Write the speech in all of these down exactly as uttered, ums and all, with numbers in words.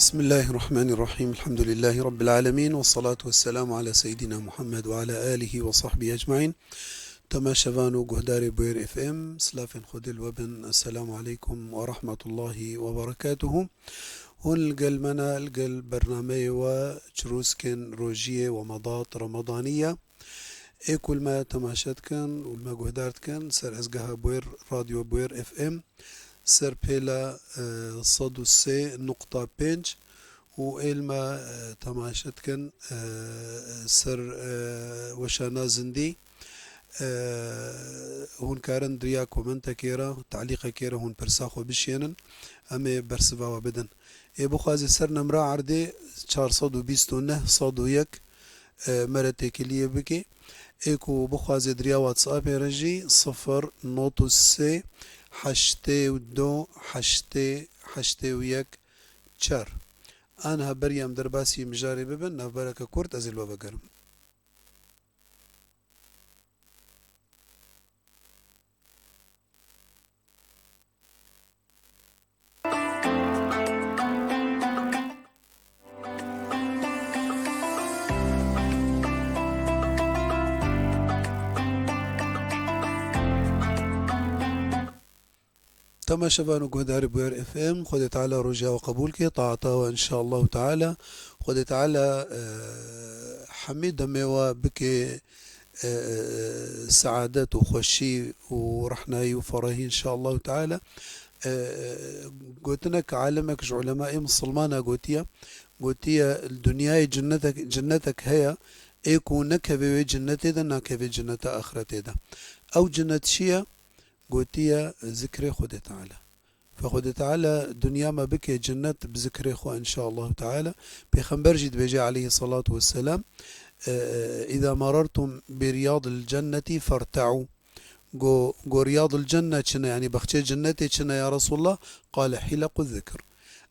Bismillahirrahmanirrahim. Elhamdülillahi Rabbil alemin. Ve salatu ve selamu ala seyyidina Muhammed ve ala alihi ve sahbihi ecmain. Temaşevan û guhdarê Bûyer F M, silafên Xwedê li we bin. Esselamu aleykum ve rahmetullahi ve berekatuhu. Hûn li gel me ne, li gel bernameyê we Çirûskên Rojiyê Wemedat Remedanî ye. Ê ku li me temaşe dikin û li me guhdar dikin, ser hezgeha Bûyer, Radyo Bûyer F M, ser pêla, e, sed û sê nuqta pênc û ê li me, e, temaşe dikin, e, ser, e, weşana zindî. E, hûn karin di riya komentekê re, telîqekê re hûn pirsa xwe bişênin, em ê bersiva we bidin. Ê bixwaze ser nemra erdê çar sed û bîst û neh sed û yek, e, me re têkiliyê bike. Ê ku bixwaze di riya WhatsAppê re jî sifir nod û sê heştê û du heştê heştê û yek çar. Aniha berî em derbasî mijarê bibin, navbereke kurt ez ê li we vegerim. Temaşevan û guhdarê Bûyer F M, Xwedê Teala roja we qebûl ke, taata we înşallahu Teala. Xwedê Teala, e, hemî demê we bike, e, e, seadet û xweşî û rehnayî û ferehî înşallahu Teala. E, e, gotinek alimek ji ulemayê misilmana gotiye, gotiye, li dinyayê cinnetek, cinnetek heye, ê ku nekeve wê cinnetê de, nakeve cinneta axiretê de. Ew cinnet çi ye? Gotiye, zikrê Xwedê Teala. Fe Xwedê Teala dinya me bike cinnet bi zikrê xwe, înşallahu teala. Pêxember jî dibêje, aleyhissalatu vesselam, e, e, "Îza merertum bi riyadil cennetî ferte'û." Go, go riyadil cenne çi ne, yanî bexçê cinnetê çi ne ya Resulallah? Qale, "Hilequ zikr."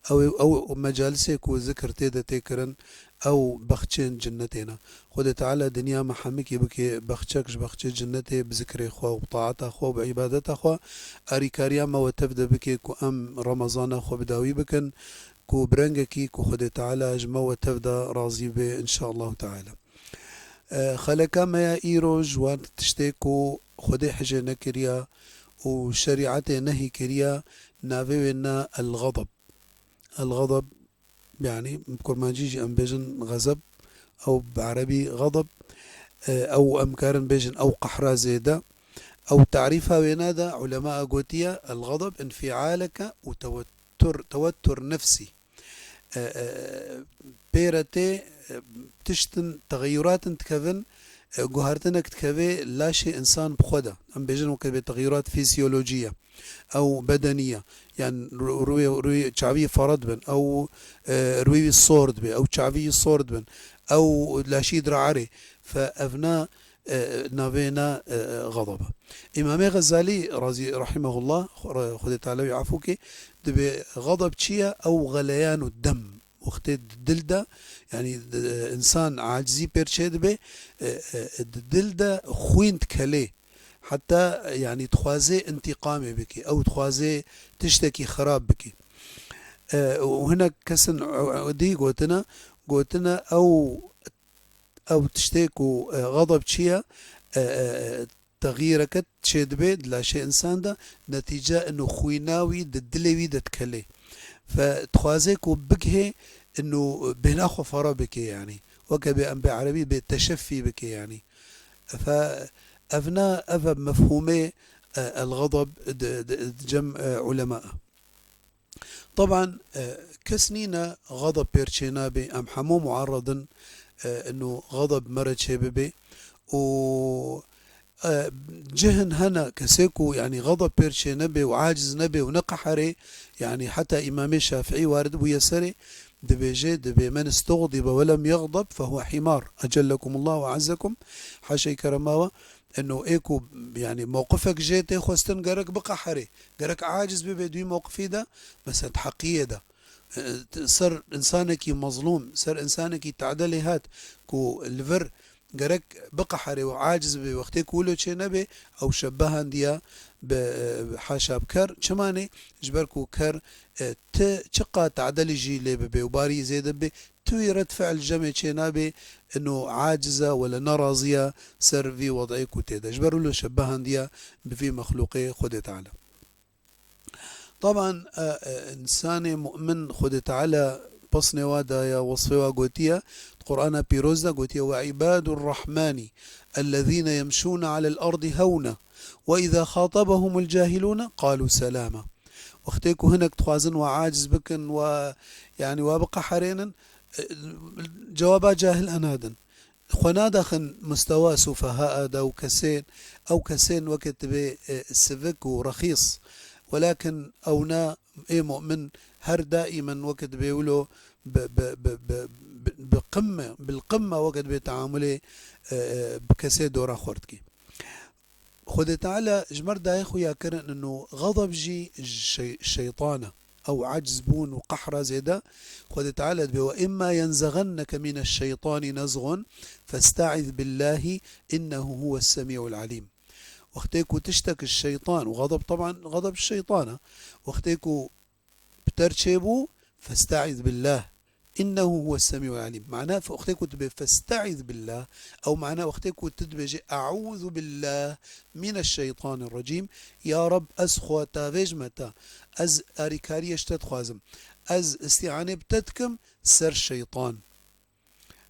Ew, ew mecalisê ku zikr tê de tê kirin, ew bexçên cinnetê ne. Xwedê Teala dinya me hemikî bike bexçek ji bexçê cinnetê, bi zikrê xwe û bi taeta xwe û bi îbadeta xwe. Arîkariya me we tev de bike ku em Remezana xwe bi dawî bikin, ku bi rengekî ku Xwedê Teala ji me we tev de razî be, înşallahu teala. E, xeleka me ya îro ji wan tiştê ku Xwedê hije nekiriya û şerîetê nehî kiriya, navê wê ne El-Xedeb. El-Xedeb, yanî bi kurmancî jî em bêjin xezeb, ew bi erebî xedeb, e, ew em karin bêjin ew qehra zêde. Ew tarîfa wêne de ulema gotiye, "El-xedeb infialeke û tewettur, tewettur nefsî." E, e, pê re tê, e, tiştin, texeyuratin dikevin, e, guhertinek dikeve laşê însan bi xwe de. Em bêjin weke bê texeyurat fîzyolojî ye. Ew bedenî ye. Yan ru-, rûyê, rûyê çavî fara dibin. Ew, e, rûyê wî sor dibe. Ew çavî sor dibin. Ew laşî diraerê. Fe evna, e, navê na, e, xedeb e. Îmamê Xezalî razî, rahimehullah, Xwe-, Xwedê Teala wî efû ke, dibê xedeb çi ye? Ew xeleyan û dem. Wextê di dil de, yanî, di, însan acizî pêr çê dibe, e, e, di dil de xwîn dikelê. Heta, yanî, dixwaze întîqamê bike, ew dixwaze tiştekî xirab bike. E, û hinek kesin, e, e, dî gotine, gotine ew, ew tiştê ku, e, xedeb çi ye, e, e, e, texyîreke çê dibe di laşê însan de, netîce ino xwîna wî di dilê wî de dikelê. Fe dixwaze ku bigihê ino bêhna xwe fara bike, yanî. Weke bê em bê erebî bê teşeffî bike, yanî. Fe evna, ev e mefhûmê, e, el-xedeb di, di, di cem, e, ulema. Teban, e, kes nîne xedeb pêr çê nabe, em hemû muarredin, e, ino xedeb me re çê bibe. Û, e, cihin hene, kesê ku, yanî, xedeb pêr çê nebe û aciz nebe û neqeherê, yanî, heta Îmamê Şafîî warid bûye serê, dibêje, dibê, "Men istuxdibe ve lem yexdeb fehuve himar. Ecellekumullah ve azzekum." Haşey kerema we. Eno ê ku, yanî, mewqifek jê tê xwestin, gerek biqeherê, gerek aciz bibe di wî mewqifî de, mesela di heqiyê de. E, ser însanekî mezlûm, ser însanekî tade lê hat ku li vir gerek biqeherê û aciz be, wextê ku wilo çê nebe, ew şebehandiya bi, e, haşa bi ker. Çima nê? Ji ber ku ker, e, ti çiqa te'delî jî lê bibe û barî zêde bibe, ti wî red fi'l cemê çê nabe, ino aciz e wele nerazî ye ser vî wed'ê ku tê de. Ji ber wilo şebehandiye bi vî mexlûqê Xwedê Teala. Taban, e, e, însanê mu'min Xwedê Teala pesnê wa daye, wesfê wa gotiye, di Qur'ana Pîroz de gotiye, "Ve ibadur rahmani ellezîne yemşûne alel ardi hewna, ve izâ xatabahumul cahilûne qalû selâma." Wextê ku hinek dixwazin we aciz bikin, we, yanî we biqeherênin, e, cewaba cahil enadin. Xwe nadaxin mustewa sufehaa de û kesên, ew kesên weke dibê, e, sivik û rexîs. Welakin ewna ê mu'min her daîmen weke dibê wilo bi, bi, bi, bi, bi, bi qimme, bil qimme weke dibê teamulê, e, e, bi kesê dora xwe dikî. Xwedê Teala ji mer dayê xuya kirin û xezeb jî ji şey-, şeytan e. Ew aciz bûn û qehra zêde. Xwedê Teala dibê, "Ve imma yenzexenneke mineşşeytani nezxun festaiz billahi innehu huves semî'ul alîm." Wextê ku tiştek ji şeytan, û xezeb, teban, xezeb ji şeytan e. Wextê ku bi te re çêbû, festaiz billah. Innehu huves semî'ul alîm. Mana, wextê ku tu dibê festaiz billah, ew mana wextê ku tu dibêjî eûzu billah mineşşeytanirrecîm, ya Reb, ez xwe tavêjime te, ez arîkariyê ji te dixwazim, ez îstîanê bi te dikim ser şeytan.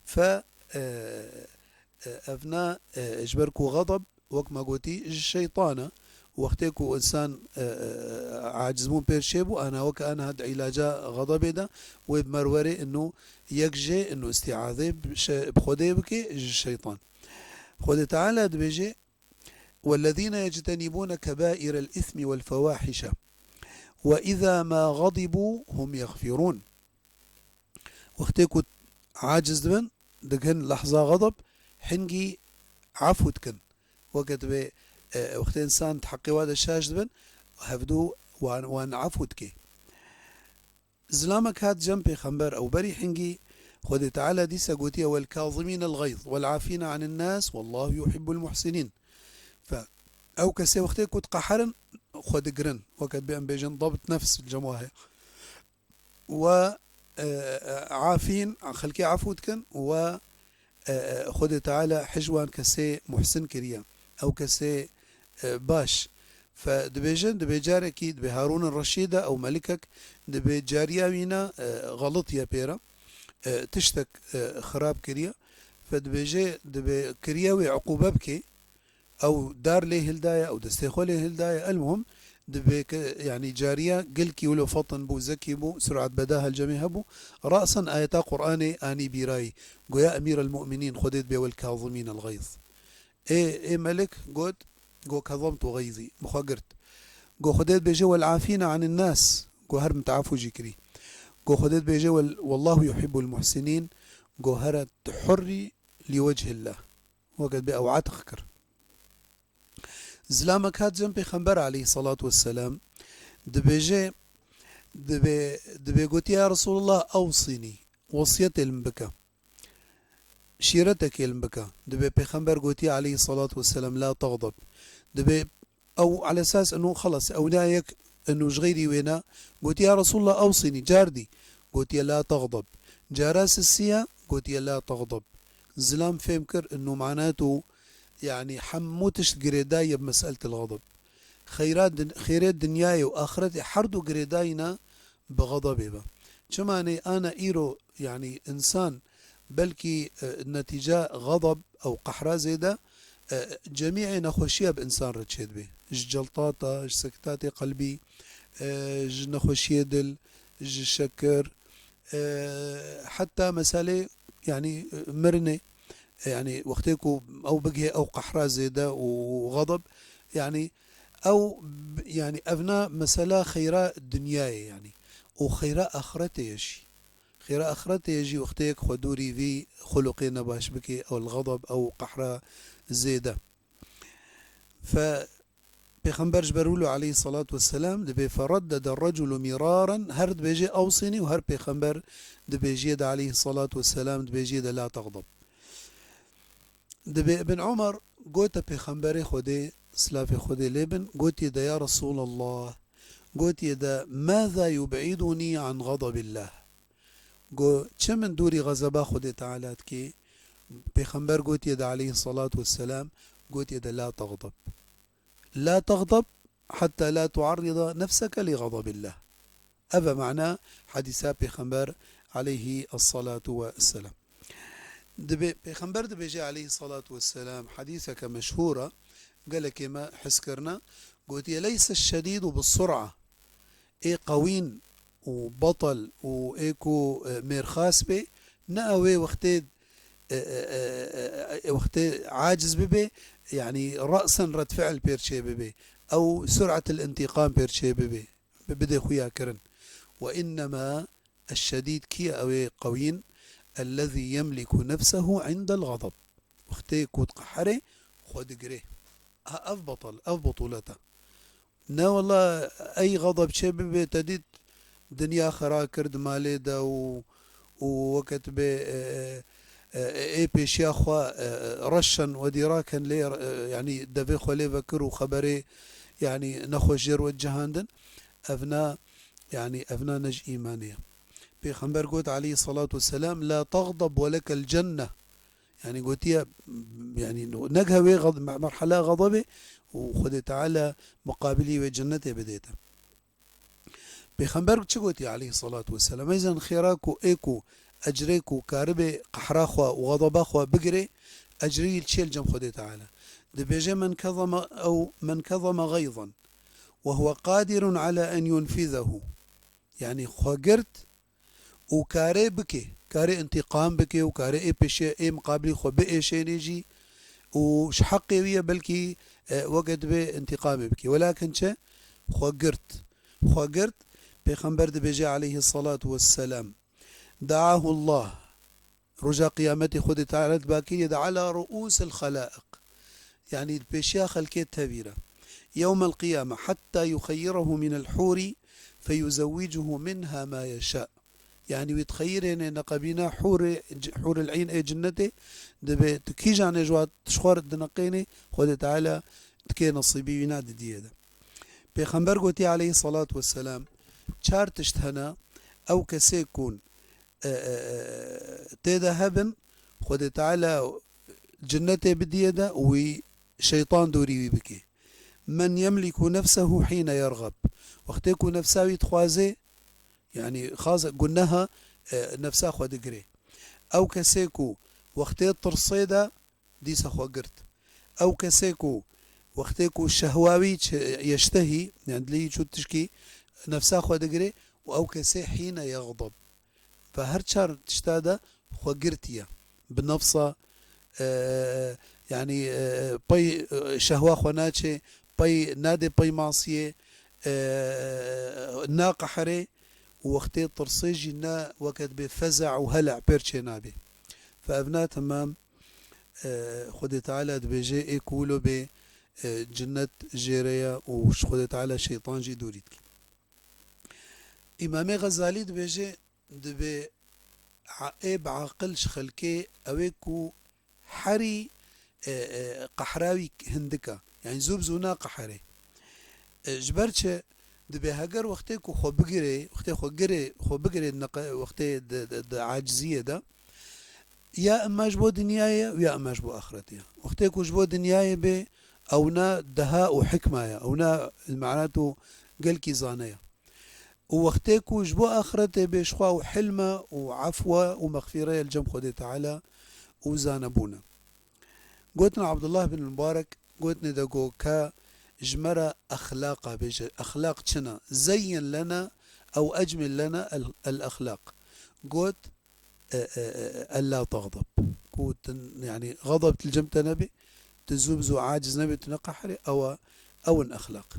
Fe, e, e, evna, e, ji ber ku xedeb, wek me gotî, ji şeytan e. Wextê ku însan, e, e, acizbûn pê çêbû, ana weke ana di îlaca xedebê de, wê bi merwerê ino yek jê ino îstîazê bi şe-, bi Xwedê bike ji şeytan. Xwedê Teala dibêje, "Wellezîne yectenîbûne kebaîrel îsmî wel fewahîşe ve îzâ ma xedibû hum yexfirûn." Wextê ku aciz dibin, digin lehza xedeb, hingî efû dikin. Weke dibê, e, wextê însan di heqê wa de şaş dibin, hevdû wan, wan efû dike. Zilamek hat cem pêxember ew berî hingî Xwedê Teala dîsa gotiye, "Wel kazimînel xeyz, wel afîne anin nas, wallahu yuhibbul muhsinîn." Fe, ew kesê wextê ku diqeherin, xwe digirin. Weke dibê em bêjin, dabt nefs li cem wa heye. Ve, e, e, afîn, xelkê efû dikin, ve, e, e, Xwedê Teala hij wan kesê muhsin kiriye. Ew kesê, e, baş. Fe dibêjin, dibê carekî, dibê Harûn Reşîd e, ew melikek, dibê cariya wî ne, e, xelitiye pê re, e, tiştek, e, xirab kiriye. Fe dibêje, dibê kiriye wê uqûbe bike. Ew dar lê hildaye, ew destê xwe lê hildaye. Elmuhim, dibê ke, yanî cariya gelkî wilo fetin bû, zekî bû, surat beda hel cemê hebû. Rasen ayeta Qur'anê anî bîrayî. Goya Emîr el Mu'minîn, Xwedê dibê wel kazimîn el xeyz. Ê, ê melik got, go kezemtu xeyzî, bi xwe girt. Go Xwedê dibêje wel afîne anin nas, go her min te efû jî kirî. Go Xwedê dibêje wel, wallahu yuhibbul muhsinîn, go here tu hurrî li wechillah. Weke dibê ew etq kir. Zilamek hat cem pêxember aleyhissalatu vesselam, dibêje, dibê, dibê gotiye, "Ya Resulullah, ewsînî, wesiyetê li min bike. Şîretekê li min bike." Dibê pêxember gotiye aleyhissalatu vesselam, "La texdeb." Dibê ew alesas eno xelas, ew ne yek eno ji xeyrî wê ne. Gotiye, "Ya Resulullah, ewsînî." Car dî gotiye, "La texdeb." Cara sisiye gotiye, "La texdeb." Zilam fêm kir, eno mana tu, yanî hemû tişt girêdayî ye bi meseletil xedeb. Xeyra din-, xêrê dinyayê û axretê her du girêdayî ne bi xedebê ve. Çima nê ana îro, yanî însan belkî, e, netîca xedeb ew qehra zêde, e, cemîê nexweşiya bi însan re çêdibe. Ji celtata, ji sekitatê qelbî, e, ji nexweşiyê dil, ji şekir, e, heta meselê, yanî, e, mirinê, e, yanî wextê ku ew bigihê ew qehra zêde û xedeb, yanî ew b-, yanî evna mesela xeyra dinyayê, yanî û xeyra axretê ye jî. Xêra axretê ye jî wextê yek xwe dûrî vî xuluqê nebaş bike, ew li xedeb, ew qehra zêde. Fe Pêxember ji ber wilo aleyhissalatu vesselam dibê, "Fereddede reculu mîraren", her dibêje, "Ewsînî", û her pêxember dibêjiye de aleyhissalatu vesselam dibêjiye de, "La texdeb." Dibê Ibn Umar gote pêxemberê Xwedê, silavê Xwedê lê bin, gotiye de, "Ya Resulallah, Gotiye de, "Maza yub'iduni an ghadabillah?" Go, "Çi min dûrî xezeba Xwedê Teala dikê?" Pêxember gotiye de aleyhissalatu vesselam, gotiye de, "La taghdab. La taghdab hatta la tuarrida nefseke li ghadabillah." Ev e mana hadîsa Pêxember aleyhi salatu ve selam. Dibe, Pêxember dibêje aleyhi salatu ve selam, hadîseke meşhûr e, gelekê me his kirine, gotiye, "Leyse şedîdu bi sur'a." Ê qewîn û betel û ê ku, e, mêrxas bê, ne ew ê wextê, e, e, e, e, e, wextê aciz bibe, yanî re'sen red fi'l pêr çê bibe. Ew sur'etil intîqam pêr çê bibe. Bi-, bidê xuya kirin. Ve innema eşşedîd kî ye? Ew ê qewîn, ellezî yemliku nefsehu indel ğadab. Wextê ku diqeherê, xwe digirê. Ha, ev betel, ev betûlet e. Ne wela, ey xedeb çê bibe, te dît dinya xera kir di malê de û, û weke tu bê, e, e, e, ê pêşiya xwe, e, e, reşen wedî raken lê, e, yanî devê xwe lê vekir û xeberê, yanî nexweş jê re we cihandin. Evna, yanî evna ne ji îmanê ye. Pêxember got aleyhi salatu vesselam, "La taghdab ve lekel cenne." Yanî gotiye, yanî neg hewê ğad-, me-, merhela xedebê û Xwedê Teala muqabilî wê cennetê bidê te. Pêxember çi gotiye aleyhi salatu vesselam? Ey zan xêra ku ê ku ecrê ku karibe qehra xwe û xedeba xwe bigirê, ecrê yî li çê li cem Xwedê Teala. Dibêje, "Men kezeme ew men kezeme gayzan ve huve qadirun ala en yunfizehu." Yanî xwe girt û karê bike, karê intîqam bike û karê ê pêşê ê miqabilî xwe biêşênê jî û ji heqê wî ye belkî, e, weke dibe intîqamê bike. Welakin çi? Xwe girt. Xwe girt. Pêxember dibêje aleyhi salatu vesselam, "Da'ahu Allah." Roja qiyametê Xwedê Teala dibakirê de ala ru'usil xalaiq. Yanî li pêşiya xelkê tevîre. Yewmel qiyame hatta yuxeyyirehu minel hûrî feyuzewwicuhu minha ma yeşâ. Yanî wî dixeyirêne neqebîna hûrê, hûril în ê cinnetê dibe tu kîjanê ji wa ji xwe re dineqênê Xwedê Teala dikê nesîbî wîna didiyê de. Pêxember gotiye aleyhi salatu vesselam, çar tişt hene, ew kesê ku e, e, e, tê de hebin, Xwedê Teala cinnetê bidiyê de û wî şeytan dûrî wî bike. Men yemliku nefsehu hîne yergab. Wextê ku nefsa wî dixwaze, yanî xaze guneha, e, nefsa xwe digire. Ew kesê ku wextê tirsê de dîsa xwe girt. Ew kesê ku wextê ku şehwa wî çi-, yeştehî, yani dilê wî çû tişkî, nefsa xwe digire û ew kesê hîne yexdab. Ve her çar tişta de xwe girtiye. Bi nefsa, e, yani, e, pey, e, şehwa xwe naçe, pey nade pey masiyê, e, naqehere û wextê tirsê jî ne weke dibê feza û hela pêr çê nabe. Fe evna temam, e, Xwedê Teala dibêje, ê ku wilo bê, e, cinnet jê re ye û ji Xwedê Teala şeytan jî dûrî dike. Îmamê Xezalî dibêje, dibê a-, ê bi aqil ji xelkê ew ê ku herî, e, e, qehra wî hindik e. Yani zû bi zû naqeherê. E, ji ber çi? Dibê heger wextê ku xwe bigirê, wextê xwe girê, xwe bigirê neqe-, wextê di, di, di aciziyê de, ya emma ji bo dinyayê ye û ya emma ji bo axretê ye. Wextê ku ji bo dinyayê bê, ewna deha û hikma ye, ewna manat û gelkî zane ye. Û wextê ku ji bo axretê bê, ji xwe ew hilm e û efw e û mexfîre ye li cem Xwedê Teala û zanebûn e. Gotin Abdullah bin Mubarek, gotinê de got, ka ji me re exlaqa bêje, exlaq çi ne? Zeyyin lena ew ecmil lena el, el exlaq. Got, e, e, e, ella tagdab. Ku tu, yani, xedeb li cem te nebê, tu zû bi zû aciz nebê, tu neqeherî, ew e, ew in exlaq.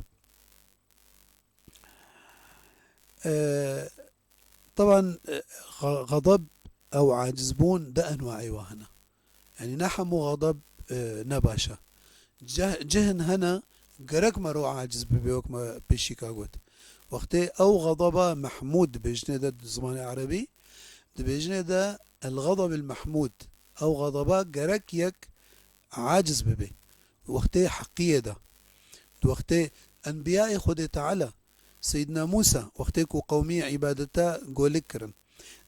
E, teban, e, xe-, xedeb ew acizbûn di enwaê wa hene. Yani ne hemû xedeb, e, ne baş e. Ceh-, cihin hene gerek mero aciz bibe, wek me pêşîka got. Wextê ew xedeba mehmûd dibêjinê de di zimanê erebî, dibêjinê de el-xedeb el-mehmûd. Ew xedeba gerek yek aciz bibe. Wextê heqiyê de. Di wextê enbiyayê Xwedê Teala Seyyidina Musa, wextê ku qewmî îbadeta golik kirin,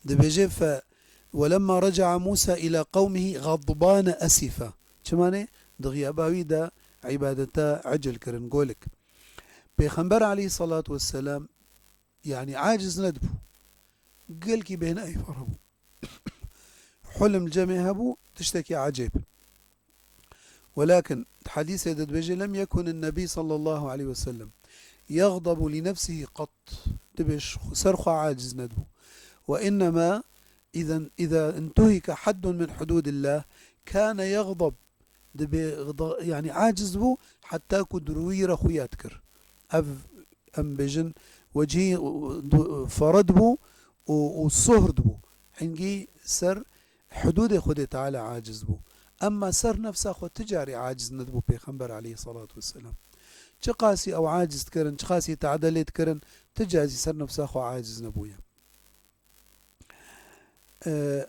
dibêje, fe, "Welemma reca'a Musa ila qewmihi ğadbane esifa." Çima ne? Di xiyaba wî de îbadeta ecil kirin, golik. Pêxember aleyhissalatu vesselam, yanî aciz nedibû. Gelkî bêhna îfare bû. Hulm cemê hebû, tiştekî ecêb. Welakin di hedîsê de dibêje, "Lem yekun en-nebî sallallahu aleyhi ve sellem yagdabu li nefsihi qat." Dibê ş-, ser xwe aciz nedibû. "Ve innema izen, iza intuhike haddun min hududillah, kane yagdab." Dibê da-, yanî aciz bû, heta ku dirûyî re xuya dikir. Ev, em bêjin, wecihî, du-, fere dibû û, û sohr dibû. Hingî ser hudûdê Xwedê Teala aciz bû. Emma ser nefsa xwe ti carî aciz nedibû Pêxember aleyhissalatu vesselam. Çiqasî ew aciz dikirin, çiqasî te'de lê dikirin, ti carî ser nefsa xwe aciz nebûye. Ee,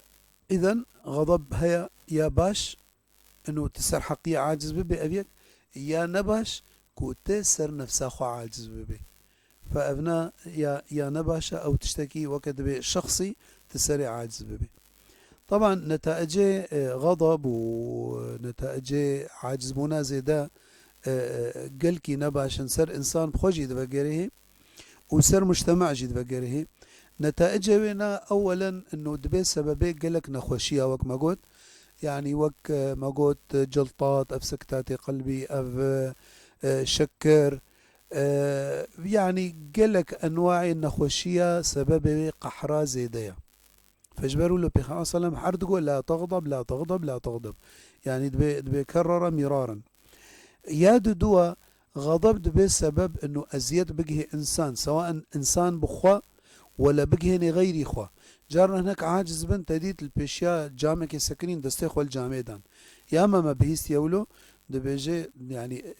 îden xedeb heye ya baş, ino tu ser heqiyê aciz bibê, ev yek, ya ne baş, ku tu ser nefsa xwe aciz bibê. Fe evna ya, ya ne baş e, ew tiştekî weke dibê şexsî tu serê aciz bibê. Taban, netaicê, e, xedeb û netaicê acizbûna zêde, e, e, gelkî ne baş in, ser insan bi xwe jî divegerê hê û ser mujtema jî divegerê hê. Netaicê wê ne, ewelen, ino dibê sebebê gelek nexweşiya, wek me got, yanî wek, e, me got, e, ciltat, ev sektatê qelbî, ev, e, şekir, e, yanî gelek enwaê nexweşiya sebebê wê qehra zêde ye. Fe ji ber wilo Pêxember sallam her digo, "La tagdab, la tagdab, la tagdab." Yanî dibê, dibê kerrara mîrarin. Ya didua, xedeb dibê sebeb ino eziyet bigihê insan, sewaen insan bi xwe wele bigihênê xeyrî xwe. Carna hinek aciz bin, te dît li pêşiya camekê sekinîn, destê xwe li camê dan. Ya me, me bihîstiye wilo, dibêje, yanî,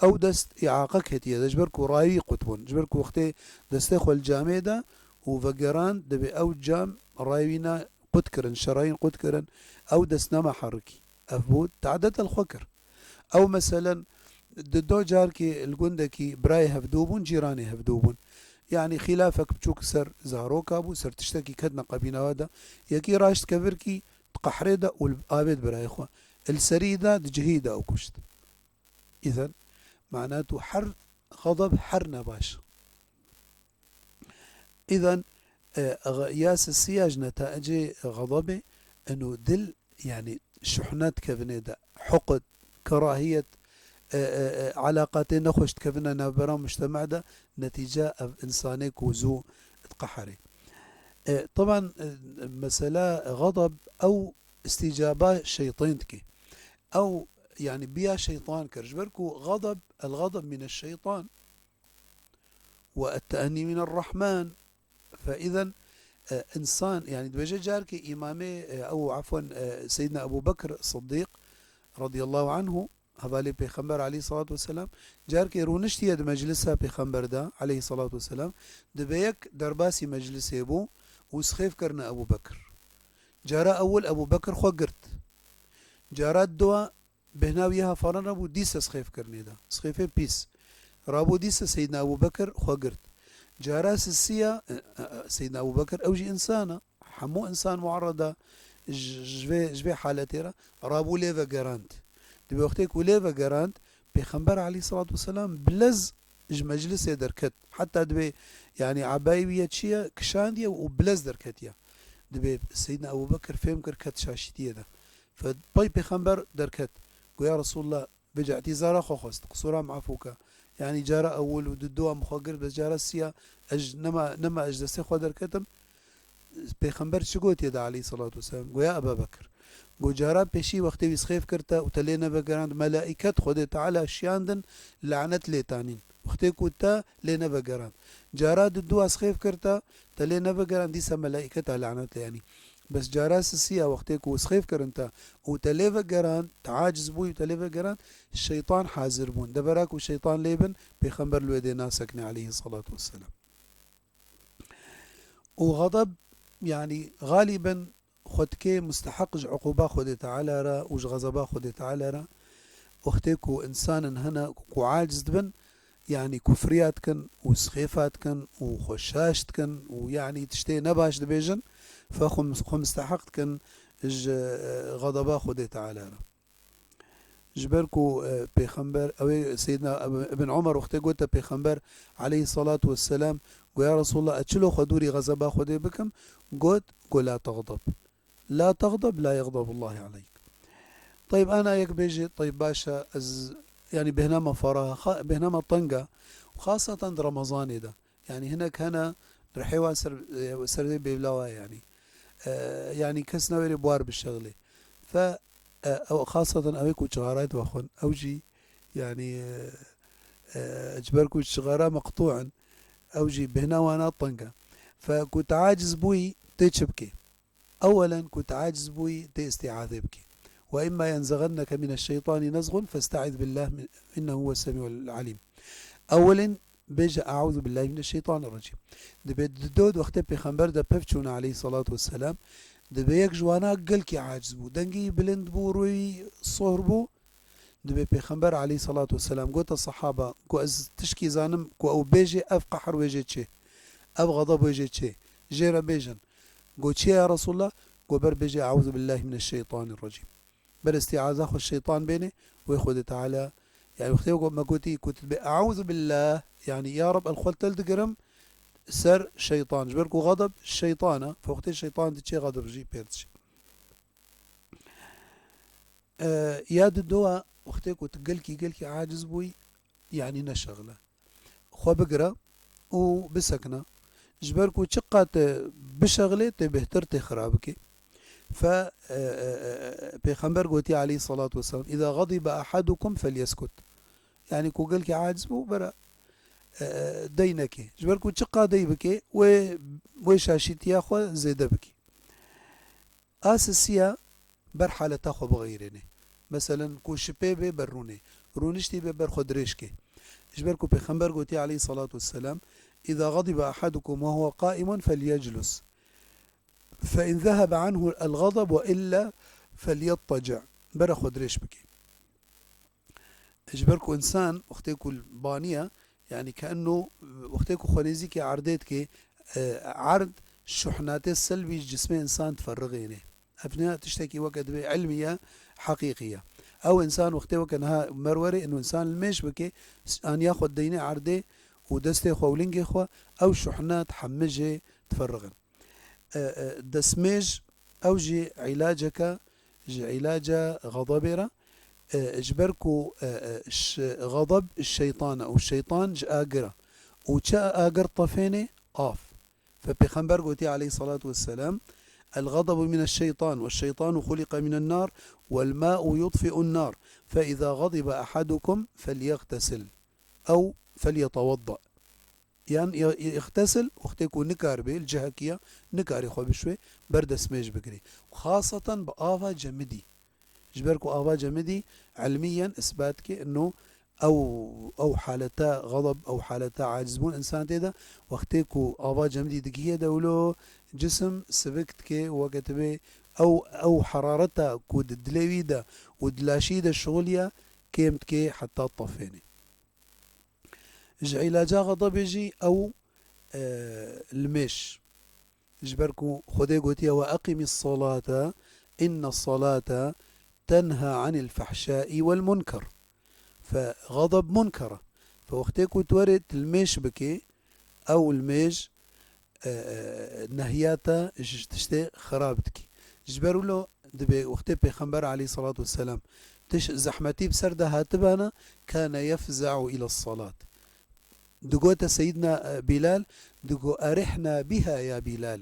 ew dest îaqa ketiye de, ji ber ku rayî qut bûn. Ji ber ku wextê destê xwe li camê da û vegeran, dibê ew cam rayî wî na qut kirin, şerayîn qut kirin, ew dest nema herikî. Ev bû, te'dete li xwe kir. Ew meselen, di do carkê li gundekî birayê hevdû bûn, cîranê hevdû bûn. Yanî xîlafek biçûk ser zaroka bû, ser tiştekî ketine qebîna we de. Yekî raşt kevirkî di qehrê de û li avêt birayê xwe. Li serî de, di cihî de ew kuşt. Îzen, mana tu her xedeb her nebaş. Îzen, e, ya sisiya ji netaicê xedebê, eno dil, yanî şuhne dikevine de, huqd, kerahiyet, e, e, e, elaqatê nexweş dikevine navbera mujtema de, netîce ev insanê ku zû diqeherê. E, taban, e, mesela xedeb ew îstîcaba şeytên dike. Ew, yanî biya şeytan kir. Ji ber ku xedeb, el-xedeb mîne şeytan. Ve et-te'ennî mîne rahman. Fe îzen, e, însan, yanî dibêje carkê îmamê, e, ew, efwen, e, Seyyidina Ebu Bekir Siddîq radiyallahu anhu, hevalê Pêxember aleyhissalatu vesselam, carkê rûniştiye di meclisa Pêxember de aleyhissalatu vesselam, dibê yek derbasî meclisê bû û sixêf kirine Ebu Bekir. Cara ewil Ebu Bekir xwe girt. Cara dua bêhna wî ya hefarin rabû, dîse sixêf kirinê de. Sixêfê pîs. Rabû dîse Seyyidina Ebu Bekir xwe girt. Cara sisiya, e, e, e, Seyyidina Ebu Bekir ew jî însan e. Hemû însan muerreda ji, ji vê, ji vê haletê re rabû lê vegerand. Di wextê ku lê vegerand, Pêxember aleyhissalatu vesselam bi lez ji meclisê derket. Heta dibê, yanî ebayê wî ye çi ye, kişandiye û bi lez derketiye. Dibê Seyyidina Ebu Bekir fêm kir ket şaşîtiyê de. Fe pey Pêxember derket. Go ya Resulullah, vêca îtîzara xwe xwest, qisûra min efû ke. Yanî cara ewil û di dua min xwe girt, bes cara siya ez nema, nema ez ji destê xwe derketim. Pêxember çi gotiye de aleyhissalatu vesselam? Go ya Eba Bekir. Go cara pêşî wextê wî sixêf kir te û te lê nevegerand, melaîket Xwedê Teala şiyandin, lanet lê tanîn. Wextê ku te lê nevegerand. Cara di dua sixêf kir te, te lê nevegerand, dîsa melaîketa lanet lê, yanî. Bes cara sisiya wextê ku sixêf kirin te û te lê vegerand, te aciz bûyî û te lê vegerand, şeytan hazir bûn. Devera ku şeytan lê bin, Pêxember li wê dê nasekine aleyhissalatu vesselam. Û xedeb, yanî, xalîben xwe dikê musteheq ji uquba Xwedê Teala re û ji xezeba Xwedê Teala re. Wextê ku însanin hene ku aciz dibin, yanî kufriya dikin û sixêfa dikin û xwe şaş dikin û yanî tiştê nebaş dibêjin, fe xwe, xwe misteheq dikin ji, e, xedeba Xwedê Teala re. Ji ber ku, e, pêxember, ew ê Seyyidina Ib-, Ibn Omer wextê gote pêxember aleyhissalatu vesselam, got, "Ya Resulallah, ez çilo xwe dûrî xezeba Xwedê bikim?" Got, got, "La tagdab. La tagdab, la yagdabullahi aleyk." Teyb, ana yek bêjê, teyb, baş e, ez, yanî bêhnama faraha, xa-, bêhnama teng e, û xaseten di Remezanê de. Yanî hinek hene rihê wan ser, e, ser vê bêvla wa yanî. E, yanî kes newêrê bi war bişexilê. Fe, e, ew xaseten ew ê ku çixarayê dixwin, ew jî yanî, e, e, ji ber ku çixara meqtû in, ew jî bêhna wana teng e. Fe ku tu aciz bûyî, tê çi bikê? Ewelen ku tu aciz bûyî, tê îstîazê bikî. "Ve imma yenzagenneke mineşşeytani nezgun festaiz billah min-, innehu huves semîul alîm." Ewelin bêje, "Euzu billahi mineşşeytanirrecîm." Dibê di do wextê pêxember de pev çûne aleyhissalatu vesselam, dibê yek ji wana gelkî aciz bû. Dengî bilind bû, rûyî sohr bû. Dibê pêxember aleyhissalatu vesselam gote sehaba ku ez tişkî zanim ku ew bêjê, ev qehr wê jê çê, ev xedeb wê jê çê, jê re bêjin. Got, "Çi ye ya Resulallah?" Got, "Ber bêjê, Euzu billahi mineşşeytanirrecîm." Ber îstîaza xwe şeytan bêne, wê Xwedê Teala, yani wextê ku me gotî ku tu dibê, "Euzu billah", yani, "Ya Reb, ez xwe li te digirim ser şeytan." Ji ber ku xedeb şeytan e, fe wextê şeytan diçê, xedeb jî pêr diçê. E, ya didowa, wextê ku tu gelkî, gelkî aciz bûyî, yanî neşexile. Xwe bigire û bisekine. Ji ber ku çiqas tu bişexilê, tê bêhtir, tê xira bikê. Fe, e, e, e, Pêxember gotiye aleyhissalatu vesselam, "Îza xadibe ahadukum felyeskut." Yanî ku gelkî aciz bû, bere, e, e, dey nekê. Ji ber ku çiqas dey bikê, wê, wê şaşîtiya xwe zêde bikî. A sisiya ber haleta xwe bixeyrêne. Meselen, ku şipê bê ber rûnê, rûniştî bê ber xwe dirêj kê. Ji ber ku Pêxember gotiye aleyhissalatu vesselam, "Îza xadibe ahadukum ve huve qaimun felyeclus. Fe in zehebe anhu el-xadab ve illa felyettaci." Bere xwe dirêj bikê. Ji ber ku însan wextê ku li banî ye, yanî ke enno wextê ku xwe nêzîkî erdê dikê, e, erd şuhnatê selbî ji cismê însan diferixêne. Ev ne tiştekî weke divê ilmî ye, heqîqî ye. Ew însan wextê weke niha merwerê, ino însan li mêj bike, aniya xwe dideyne erdê û destê xwe û lingê xwe, ew şuhnat hemî jê diferixin. E, e, destmêj, ew jî îlaceke ji îlaca xedebê re, e, ji ber ku, e, e, ş-, xedeb şeytan e û şeytan ji agir e. Û çi agir tefêne? Av. Fe Pêxember gotiye aleyhissalatu vesselam, "El-xadabu mineşşeytan ve şeytanu xuliqa minen nar vel ma'u yutfi'un nar. Fe iza xadibe ahadukum felyextesil ew felyetevadda." Yan, ya, ya, ixtesil, wextê ku nikaribe, li cihekî ye, nikarê xwe bişwê, ber destmêj bigirê. Xaseten bi ava cemidî. Ji ber ku ava cemidî ilmiyen isbat ke, ino ew, ew haleta xedeb, ew haleta acizbûn însan tê de, wextê ku ava cemidî digihiye de wilo, cisim sivik dike, weke tibê ew, ew herareta ku di dilê wî de û di laşî de şixuliye, kêm dike heta tefêne. Ji îlaca xedebê jî ew, e, li mêj. Ji ber ku Xwedê gotiye, "Ve eqîmîs salate, innes salate tenha anil fehşai wel munker." Fe xedeb munker e. Fe wextê ku tu werê tu li mêj bikê, ew li mêj, e, e, nehiya te ji tiştê xirab dikî. Ji ber wilo dibê wextê Pêxember aleyhissalatu vesselam tiş zehmetî bi ser de hatibana, kane yefza'u ila salat. Digote Seyyidina, e, Bilal, digo, "Erihna biha ya Bilal.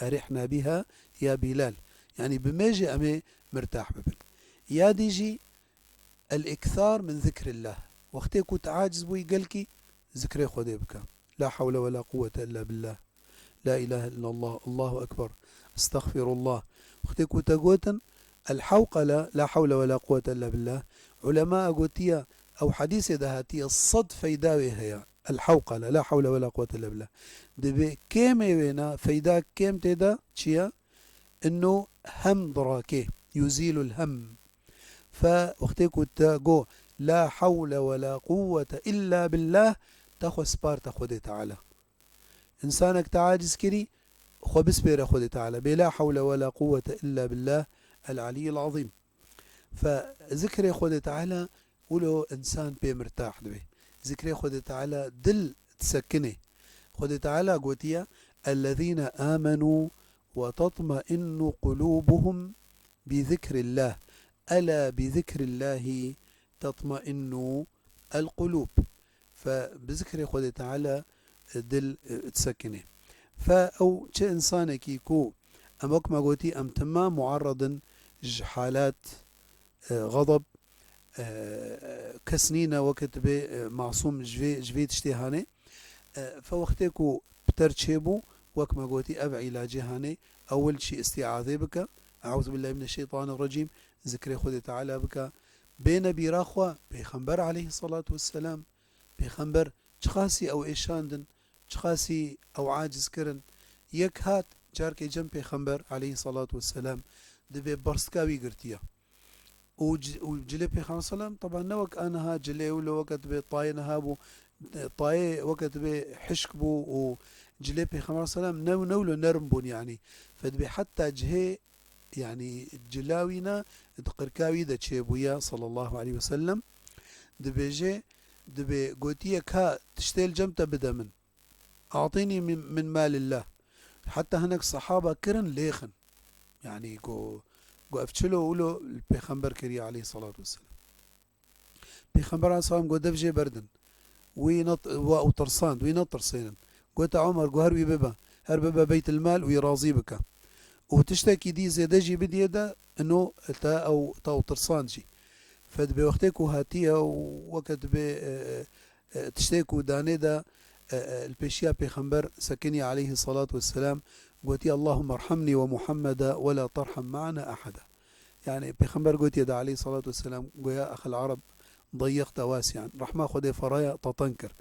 Erihna biha ya Bilal." Yani bimêje em ê mirtah bibin. Ya dî jî, el-ikthar min zikrillah. Wextê ku tu aciz bûyî gelkî, zikrê Xwedê bike. La hewle ve la quwwete illa billah. La ilahe illallah, Allahu ekber, estexfirullah. Wextê ku te gotin, el-hewqele, la hewle ve la quwwete illa billah. Ulema gotiye, ew hedîsê de hatiye, sed feyda wê heye. El-hewqele, la hewle ve la quwwete illa billah. Dibê kêmê wêna, feyda kêm tê de çi ye? Ino hem dirake, yuzîlul hem. Fe wextê ku te go, la hewle ve la quwwete illa billah, te xwe sparte Xwedê Teala. Însanek te aciz kirî, xwe bispêre Xwedê Teala. Bê la hewle ve la quwwete illa billah el aliyyil azîm. Fe zikrê Xwedê Teala wilo însan pê mirtah dibe. Zikrê Xwedê Teala dil disekine. Xwedê Teala gotiye, "Ellezîne âmenû ve tatmainnu qulûbuhum bi zikrillah. Ela bi zikrillahi tatmainnu el qulûb." Fe bi zikrê Xwedê Teala, e, dil, e, disekine. Fe ew çi însanekî ku em wek me gotî em timam muarredin ji halat, e, xedeb, e, kes nîne weke tu bê, e, masûm ji vê, ji vê tiştê hane. E, fe wextê ku bi te re çêbû, wek me gotî ev îlacê hane, ewil jî îstîazê bike, Eûzubillahimineşşeytanirrecîm, zikrê Xwedê Teala bike, bêne bîra xwe, Pêxember aleyhisselatu vesselam, Pêxember çiqasî ew êşandin, çiqasî ew aciz kirin. Yek hat, carkê cem Pêxember aleyhisselatu vesselam dibê berstka wî girtiye. Û ci-, û cilê Pêxember selam, teban ne wek aniha cilê wilo weke dibê tayê niha bû, tayê weke dibê hişk bû û cilê Pêxember selam ne, ne wilo nerm bûn yanî. Fe dibê heta cihê, yanî cila wî ne di qirka wî de çêbûye sallallahu aleyhi ve sellem. Dibêje, dibê gotiye ka tiştê li cem te bide min. "Atînî min, min malillah." Heta hinek sehaba kirin lêxin. Yanî go, go ev çilo wilo li Pêxember kiriye aleyhissalatu vesselam. Pêxember aleyhisselam go dev jê berdin. Wî net-, wa û tirsand, wî netirsênin. Gote Omer, go her wî bibe. Her bibe Beytilmal, wî razî bike. Û tiştekî dî zêde jî bidiyê de, ino te ew, te ew tirsand jî. Fe dibê wextê ku hatiye û weke dibê, e, e, e, tiştê ku danê de, e, e, li pêşiya Pêxember sekinî aleyhissalatu vesselam, gotiye, "Allahumma erhamni ve Muhammeda ve la terham ma'ana ahada." Yani Pêxember gotiye de aleyhissalatu vesselam, goya, "Axel Arab, dayyaqte wasi'an." Rehma Xwedê feraya te teng kir.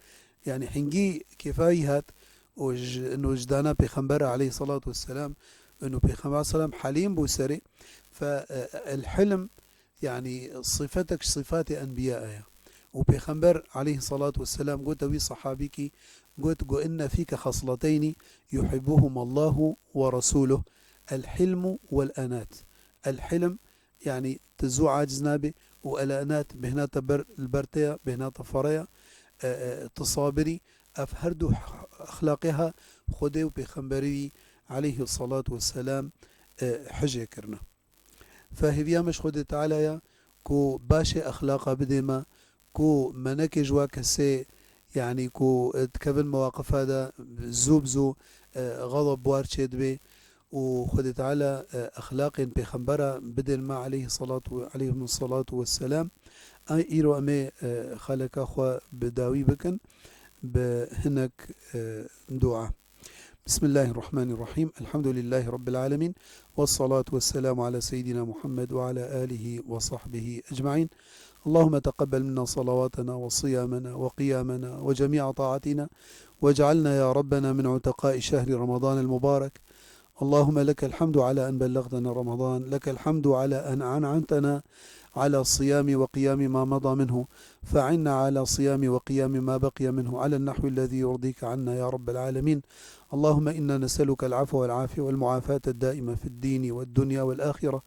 Yani hingî kêfa wî hat û ji, ino ji dana Pêxember aleyhissalatu vesselam, ino Pêxember selam helîm bû serê. Fe, e, el hilm, yanî sifetek ji sifatê enbiya ye. Û Pêxember aleyhissalatu vesselam gote wî sehabîkî, got, go, "Inne fîke xesleteynî yuhibbuhum Allahu ve Resûluh, el hilmu vel enat." El hilm, yanî tu zû aciz nabî û el enat bêhna te ber, li ber te ya, bêhna te fere ya, e, e, tu sabirî. Ev her du exlaqê ha Xwedê û Pêxemberî wî aleyhissalatu vesselam, e, hicê kirine. Fe hêviya me ji Xwedê Teala ya ku başê exlaqa bidê me, ku me neke ji wa kesê, yanî ku, e, dikevin mewaqifa de zû bi zû, e, xedeb bi war çêdibe û Xwedê Teala, e, exlaqên Pêxembera bidên me aleyhissalatu, aleyhimussalatu vesselam. Ay îro em ê, e, xaleka xwe bi dawî bikin bi hinek, e, dua. بسم الله الرحمن الرحيم. الحمد لله رب العالمين. والصلاة والسلام على سيدنا محمد وعلى آله وصحبه أجمعين. اللهم تقبل منا صلواتنا وصيامنا وقيامنا وجميع طاعتنا، واجعلنا يا ربنا من عتقاء شهر رمضان المبارك. اللهم لك الحمد على أن بلغتنا رمضان، لك الحمد على أن أعنتنا على صيام وقيام ما مضى منه، فأعنا على صيام وقيام ما بقي منه على النحو الذي يرضيك عنا يا رب العالمين. اللهم إنا نسألك العفو والعافية والمعافاة الدائمة في الدين والدنيا والآخرة.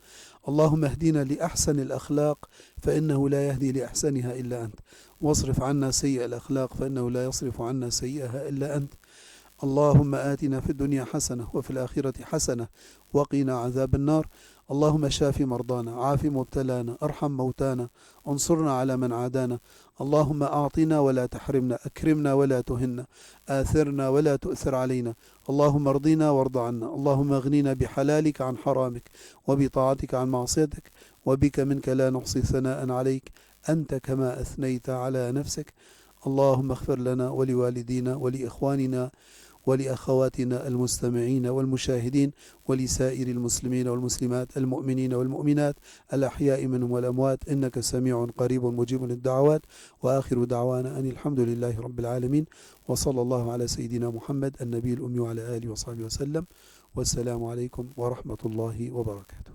اللهم اهدنا لأحسن الأخلاق، فإنه لا يهدي لأحسنها إلا أنت، واصرف عنا سيئ الأخلاق، فإنه لا يصرف عنا سيئها إلا أنت. اللهم آتنا في الدنيا حسنة وفي الآخرة حسنة وقنا عذاب النار. اللهم شاف مرضانا، عاف مبتلانا، ارحم موتانا، انصرنا على من عادانا. اللهم أعطنا ولا تحرمنا، أكرمنا ولا تهنا، آثرنا ولا تؤثر علينا. اللهم ارضنا وارض عنا. اللهم اغننا بحلالك عن حرامك، وبطاعتك عن معصيتك، وبك منك لا نحصي ثناء عليك، أنت كما أثنيت على نفسك. اللهم اغفر لنا ولوالدينا ولإخواننا ولأخواتنا المستمعين والمشاهدين ولسائر المسلمين والمسلمات المؤمنين والمؤمنات الأحياء منهم والأموات، إنك سميع قريب مجيب للدعوات. وآخر دعوانا أن الحمد لله رب العالمين، وصلى الله على سيدنا محمد النبي الأمي وعلى آله وصحبه وسلم. والسلام عليكم ورحمة الله وبركاته.